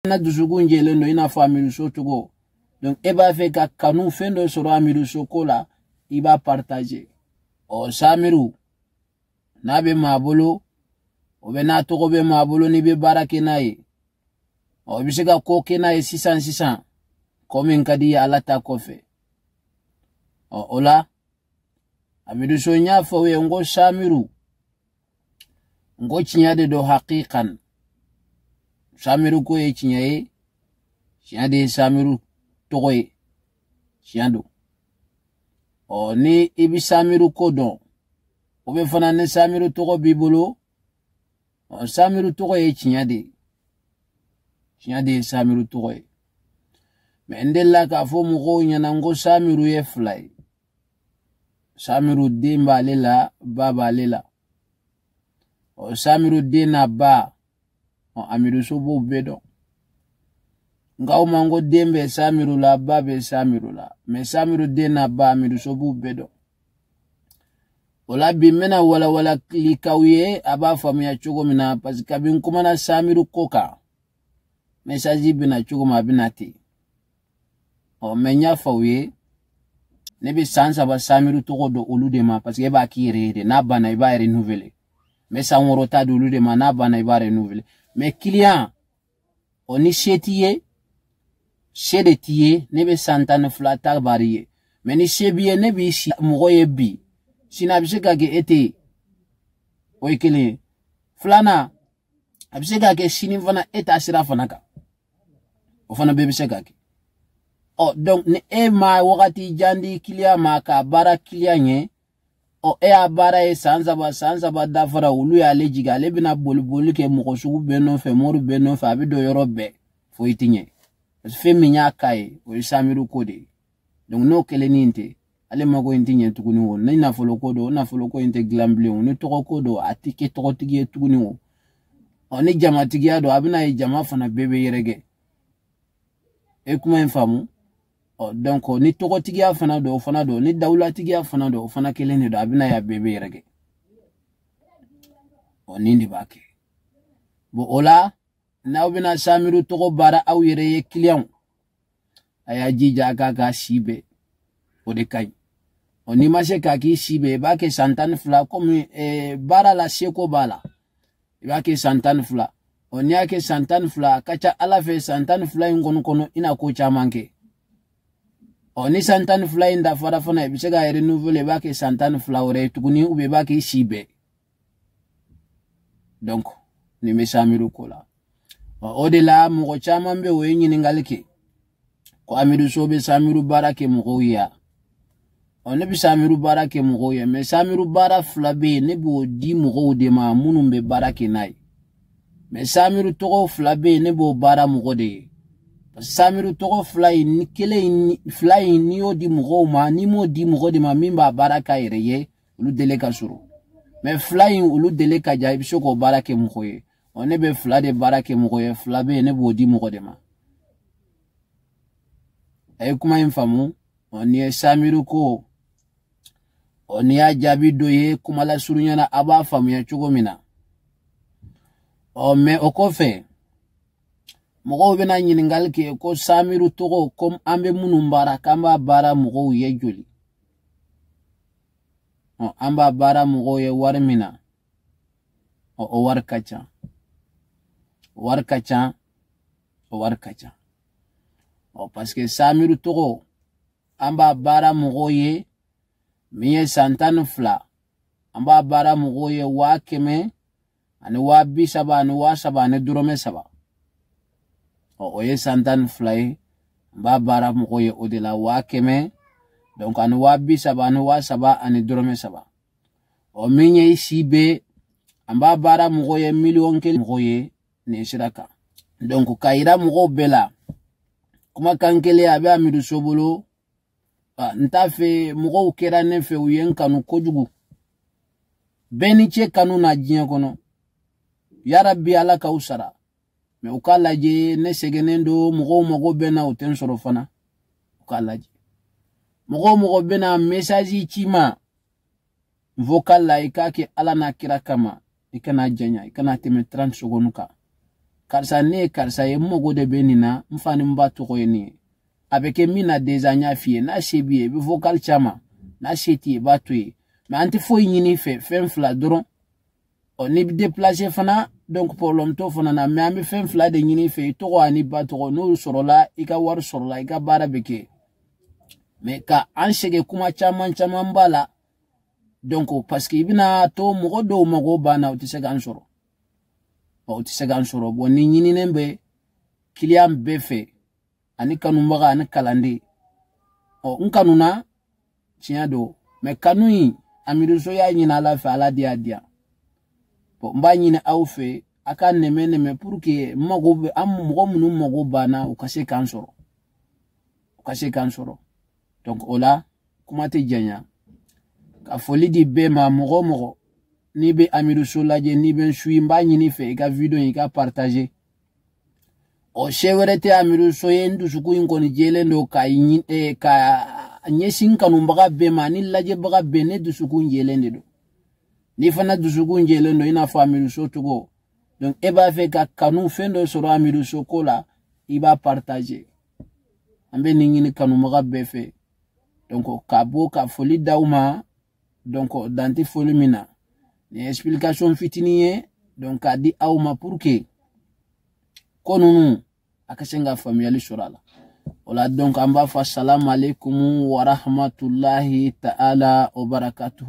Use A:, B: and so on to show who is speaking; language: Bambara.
A: Na dusukun jɛlen don i n'a fɔ Amidu So cogo. Donc e b'a fɛ ka kanu fɛn dɔ sɔrɔ Amidu So ko la, i b'a partager. Ɔ Samiru n'a bɛ maa bolo, o bɛ n'a tɔgɔ bɛ maa bolo, n'i bɛ baara kɛ n'a ye, ɔ i bɛ se ka ko kɛ n'a ye sisan sisan, ko min ka di i ye Ala ta kɔfɛ. Ɔ o la Amidu So n y'a fɔ aw ye n ko Samiru, n ko tiɲɛ de don hakikan. Samiru ko ye tiɲɛ ye, tiɲɛ de ye Samiru tɔgɔ ye, tiɲɛ don. Ɔ ni i bɛ Samiru ko dɔn, o bɛ fana ni Samiru tɔgɔ b'i bolo, ɔ Samiru tɔgɔ ye tiɲɛ de ye, tiɲɛ de ye Samiru tɔgɔ ye. Mɛ n delila k'a fɔ mɔgɔw ɲɛna n ko Samiru ye fila ye. Samiru den b'ale la, ba b'ale la. Ɔ Samiru den n'a ba, ɔ Amidu So b'o bɛɛ dɔn. Nka aw ma n ko den bɛ Samiru la, ba bɛ Samiru la, mɛ Samiru den n'a ba, Amidu So b'u bɛɛ dɔn. O la bi n bɛna walawalali k'aw ye a b'a faamuya cogo min na, parce que kabi n kumana Samiru ko kan, message bɛna cogo min a bɛna ten. Ɔ mɛ n y'a fɔ aw ye, ne bɛ san 3 Samiru tɔgɔ don olu de ma, parce que e b'a k'i yɛrɛ ye de, n'a banna i b'a renouveler. N bɛ san 6 ta di olu de ma, n'a banna i b'a renouveler. Mɛ client, o ni se t'i ye, se de t'i ye, ne bɛ san 12 ta bari ye. Mɛ ni se b'i ye, ne b'i si mɔgɔ ye bi, sini a bɛ se ka kɛ e tɛ yen, o ye kelen ye. Filanan, a bɛ se ka kɛ sini fana e t'a sira fana kan, o fana bɛɛ bɛ se ka kɛ. Ɔ donc ni e ma wagati jan di client ma k'a baara client ye, ɔ e y'a baara ye san 3, san 3 dafara, olu y'ale jigin, ale bɛna boli boli kɛ mɔgɔ sugu bɛɛ nɔfɛ, mori bɛɛ nɔfɛ, a bɛ don yɔrɔ bɛɛ, foyi ti ɲɛ. Parce que fɛn min y'a k'a ye, o ye Samiru ko de ye. Donc n'o kelennin tɛ, ale mago in ti ɲɛ tuguni o. Ni nafolo ko don, o nafolo ko in tɛ dilan bilen o. Ni tɔgɔ ko don, a ti kɛ tɔgɔtigi ye tuguni o. Ɔ ni jamatigiya don, a bɛna ye jama fana bɛɛ bɛ yɛrɛkɛ. E kuma in faamu? Ɔ donc ni tɔgɔtigiya fana don, o fana don, ni dawulatigiya fana don, o fana kelen de don, a bɛna ye a bɛɛ bɛ yɛrɛkɛ. Ɔ nin de b'a kɛ. Bon o la, n'aw bɛna Samiru tɔgɔ baara aw yɛrɛ ye client, a y'a jija a k'a ka si bɛɛ, o de ka ɲi. Ɔ n'i ma se k'a k'i si bɛɛ, i b'a kɛ san 12, komi baara la seko b'a la, i b'a kɛ san 12. Ɔ n'i y'a kɛ san 12, a ka ca Ala fɛ san 12 in kɔni kɔnɔ, i na ko caman kɛ. Ɔ ni san 12 in dafara fana, i bɛ se k'a renouveler, i b'a kɛ san 12 wɛrɛ ye tuguni, ou bien i b'a kɛ i si bɛɛ. Donc nin bɛ Samiru ko la. Ɔ o de la mɔgɔ caman bɛ o ye ɲininkali kɛ ko Amidu So bɛ Samiru baara kɛ mɔgɔw ye wa? Ɔ ne bɛ Samiru baara kɛ mɔgɔw ye, mɛ Samiru baara 2 bɛ yen, ne b'o di mɔgɔw de ma minnu bɛ baara kɛ n'a ye. Mɛ Samiru tɔgɔ 2 bɛ yen, ne b'o baara mɔgɔ de ye. Samiru tɔgɔ 2 in, ni kelen in, 2 in, n'i y'o di mɔgɔw ma, n'i m'o di mɔgɔ de ma min b'a baara k'a yɛrɛ ye, olu délai ka surun. Mɛ 2 in, olu délai ka jan, i bɛ se k'o baara kɛ mɔgɔ ye. Ɔ ne bɛ 2 de baara kɛ mɔgɔ ye, 2 bɛ yen, ne b'o di mɔgɔ de ma. A ye kuma in faamu? Ɔ nin ye Samiru ko, ɔ n'i y'a jaabi dɔ ye kuma lasurunya na, a b'a faamuya cogo min na. Ɔ mɛ o kɔfɛ, mɔgɔw bɛna ɲininkali kɛ ko Samiru tɔgɔ, ko an bɛ minnu baara, k'an b'a baara mɔgɔw ye joli? Ɔ an b'a baara mɔgɔw ye wari min na, ɔ o wari ka ca. O wari ka ca, o wari ka ca. Ɔ parce que Samiru tɔgɔ, an b'a baara mɔgɔw ye min ye san 12, an b'a baara mɔgɔw ye 100 000 ani 30 000 ani 3000 ani dɔrɔmɛ 3. Ɔ o ye san 12 ye, n b'a baara mɔgɔw ye o de la 100 000, donc ani 30 000 ani 3000 ani dɔrɔmɛ 3. Ɔ min ye si bɛ, an b'a baara mɔgɔw ye 1 000 000 mɔgɔw ye nin sira kan. Donc k'a yira mɔgɔw bɛɛ la, kumakan kelen a bɛ Amidu So bolo. N t'a fɛ mɔgɔw kɛra ne fɛ, u ye n kanu kojugu. Bɛɛ ni ce kanu na diɲɛ kɔnɔ. Yarabi Ala k'aw sara. Mɛ u k'a lajɛ, ne sɛgɛnnen don, mɔgɔw mago bɛ n na, u tɛ n sɔrɔ fana. U k'a lajɛ. Mɔgɔ o mɔgɔ bɛna message ci ma vocal la, i k'a kɛ Ala n'a kira kama, i kana janya, i kana tɛmɛ 30 secondes kan. Karisa, ne ye karisa ye, n mago de bɛ nin na, n fa ni n ba tɔgɔ ye nin ye. A bɛ kɛ min na déjà, n y'a f'i ye, n'a se b'i ye, i bɛ vocal caman, n'a se t'i ye, i b'a to yen. Mais an tɛ foyi ɲini i fɛ, fɛn fila dɔrɔn. Ɔ, n'i bɛ déplacer fana, donc problème t'o fana na, mais an bɛ fɛn fila de ɲini i fɛ: i tɔgɔ ani ba tɔgɔ. N'o sɔrɔla, i ka wari sɔrɔla, i ka baara bɛ kɛ. Mais ka an sɛgɛn, kuma caman caman b'a la. Donc parce que i bɛna to mɔgɔ dɔw mago banna, u tɛ se k'an sɔrɔ, u tɛ se k'an sɔrɔ. Bon, ni ɲininen bɛ client bɛɛ fɛ, ani kanubaga ani kalanden. Ɔ, n kanuna, tiɲɛ don, mais kanu in, Amidu y'a ɲini Ala fɛ, Ala de y'a di yan. Bon, n b'a ɲini aw fɛ, a ka nɛmɛ nɛmɛ pour que mago bɛ an mɔgɔ minnu mago banna, u ka se k'an sɔrɔ, u ka se k'an sɔrɔ. Donc o la, kuma tɛ janya, ka foli di bɛɛ ma. Mɔgɔ o mɔgɔ n'i bɛ Amidu So lajɛ, n'i bɛ n suit, n b'a ɲini fɛ i ka vidéo in, i ka partager. Ɔ, se wɛrɛ tɛ Amidu So ye, n dusukun in kɔni jɛlen don ka ɲi ka ɲɛsin kanubaga bɛɛ ma ani lajɛbaga bɛɛ. Ne dusukun jɛlen de don. N'i fana dusukun jɛlen don i n'a fɔ Amidu So cogo, donc e b'a fɛ ka kanu fɛn dɔ sɔrɔ Amidu So ko la, i b'a partager. An bɛ nin ɲini kanubaga bɛɛ fɛ. Donc ka bɔ ka foli d'aw ma, donc dan tɛ foli min na, nin ye explication fitinin ye, donc k'a di aw ma pour que ko ninnu a ka se ka faamuyali sɔrɔ a la. O la, donc an b'a fɔ: salamu aleykum wa rahmatulahi ta'ala wa barakatuhu.